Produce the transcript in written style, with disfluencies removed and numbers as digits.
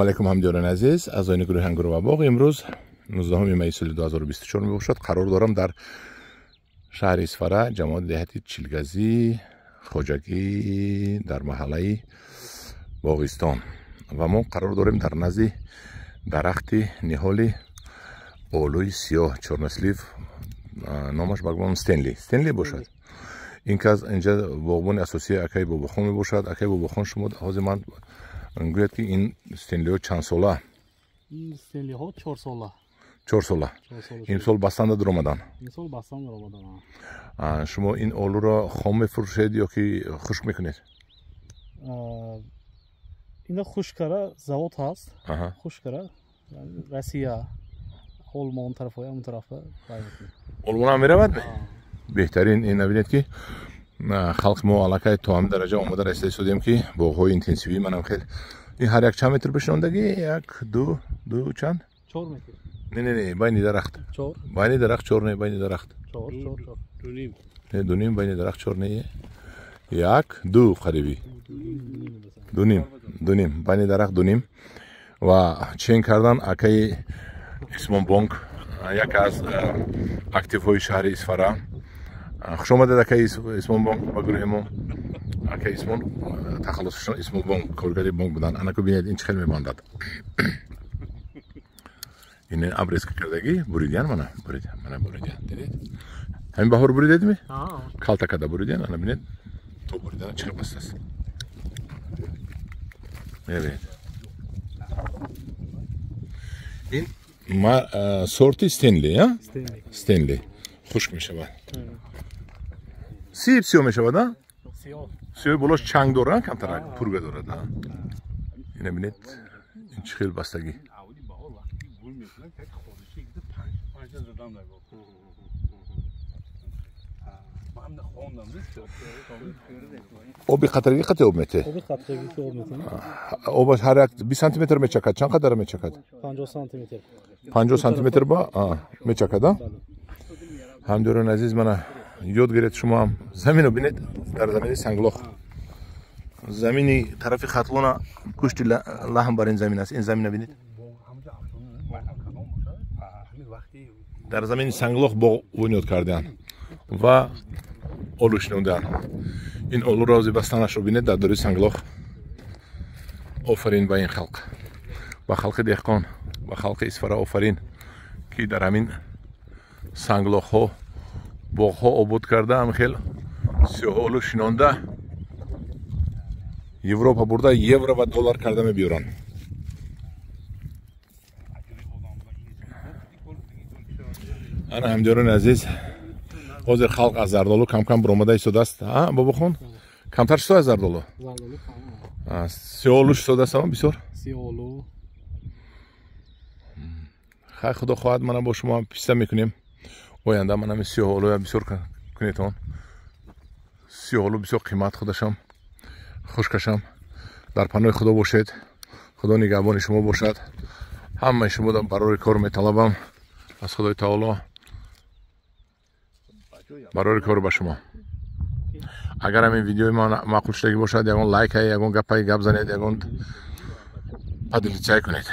Алейкум ҳамдиёрони азиз, аъзоёни гурӯҳи Ангур ва боғ. Имрӯз 19 май соли 2024 мебошад. Қарор дорам дар шаҳри Исфара, ҷамоати деҳати Чилгазӣ, Хоҷагӣ, дар маҳаллаи Боғистон. Ва мо қарор дорем дар назди дарахти ниҳоли олӯи сиёҳ, чорнослив, номаш багмон Стенли. Стенли бошад. Ин кас инҷа боғбони асосии акаи Бобохон мебошад. Акаи Бобохон, шумо ҳозир ман гӯяд ки ин стенлиҳо чанд сола? Ин стенлиҳо 4 сола. 4 сола. Имсол бастанда дуромаданд? Имсол бастанда дуромаданд. Шумо ин олуро хом мефурӯшед ё ки хушк мекунед? Ина хушкара завод ҳаст. Хушкара Россия, Олмон тарафҳои он тарафа. Олмон ҳам меравад? Беҳтарин. Ин бинед ки халқи мо аллакай то ҳамин дараҷа омода расида истодем ки боғҳои интенсивӣ манам хел. Ин ҳар як чанд метр бишондагӣ? Як, ду, ду чанд? 4 метр. Не, не, не, байни дарахт. Байни дарахт 4 не, байни дарахт. 4, 4, 4. Дуним. Не, дуним, байни дарахт 4 не. Як, ду қариби. Дуним, дуним, байни дарахт дуним. Ва чен кардан акаи Исмон Бонк, яке аз активҳои шаҳри Исфара. Хуш омадед, акаи Исмон Бонк, ба гурӯҳи мо. Акаи Исмон тахаллусашон Исмон Бонк, коргари бонк буданд. Анаку бинед, ин чӣ хел мебандад. Ин обрезка кардагӣ, буридиян, мана бурид, мана буридиян. Дидед? Ҳамин баҳор буридедми? Калта када буридиян, ана бинед, то буридан чӣ хел бастааст. Мебинед. Ин сорти Стенли, а? Стенли. Хушк мешавад. Сиб сиёҳ мешавад, а? Сиёҳи болош чанг дорад, камтарак пурга дорад, а? Ина бинед, ин чӣ хел бастагӣ. Оби қатрагӣ қате об мете? Оби қатрагӣ ки об метем. Обаш ҳар як 20 сантиметр мечакад. Чанд қадар мечакад? 50 сантиметр. 50 сантиметр ба мечакад, а? Ҳамдиёрони азиз, мана ёд гиред шумо ҳам. Замино бинед, дар замини санглох. Замини тарафи Хатлона гӯшти лаҳм бар ин замин аст. Ин замина бинед. Дар замини санглох боғ бунёд карданд ва олу шинонданд. Ин олуро ози бастанашро бинед дар дори санглох. Офарин ба ин халқ, ба халқи деҳқон, ба халқи Исфара офарин, ки дар ҳамин санглохҳо боғҳо обод карда, ҳам хел сиёҳолу шинонда Европа бурда, евро ва доллар карда мебиёранд. Ана ҳамдиёрони азиз, ҳозир халқ аз зардолу кам-кам баромада истодааст. А, Бобохон, камтар шуд аз зардолу? Сиёҳолу шудааст, ама бисёр? Сиёҳолу. Хай, худо хоҳад, мана бо шумо писта мекунем. Оянда ман ҳамин сиёҳолуя бисёр кунедон. Сиёҳолу бисёр қимат худашам, хушкашам. Дар паноҳи Худо бошед. Худо нигаҳбони шумо бошад. Ҳамаи шумо барори кор металабам аз Худои Таоло. Барори кор ба шумо. Агар ҳамин видеои ма маъқул шудагӣ бошад, ягон лайкае, ягон гапае гап занед, ягон поделитсия кунед.